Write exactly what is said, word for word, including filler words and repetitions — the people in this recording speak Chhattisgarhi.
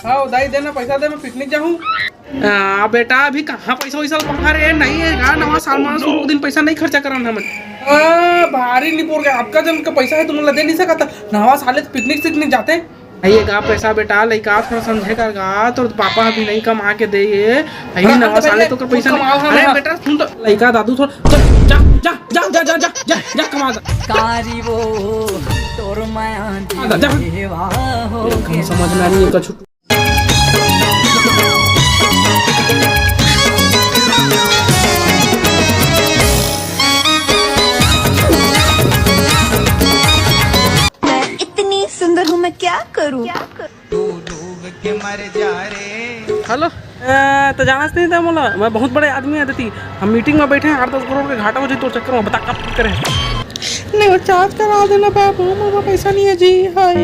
हाँ दाई, देना पैसा दे, मैं पिकनिक जाहूँ। आ, बेटा, अभी कहाँ पैसा वैसा पकड़ा रे? नहीं हे गा, नवा साल मा शुरू के दिन पैसा नहीं खर्चा करन हमन। आ, भारी निपोर गया, अतका जन का पैसा हे, तुमन ला दे नहीं सकत। नवा साल हे त पिकनिक सिकनिक जाते। नहीं हे गा पैसा बेटा, लइका थोड़ा समझे कर गा, तोर पापा अभी नहीं कमा के दे हे। अभी अरे, नवा अरे, साल हे, तो कर पैसा नहीं। कमाल हे अरे ना। बेटा, सुन तो, लइका दादू थोड़ा, जा, जा, कमा जा। कारी वो तोर माया आ, जा। देवा हो। समझ में नहीं, कछु मैं इतनी सुंदर हूँ, मैं क्या करूँ? हेलो। ए, त जानस नहीं त मोला, मैं बहुत बड़े आदमी आदमी। हम मीटिंग में बैठे हैं, आठ दस करोड़ के घाटा हो जाए तोर चक्कर में, बता कब करे? नहीं, वो चार्ज करा देना बाबू, मोर पैसा नहीं हे जी। हाय।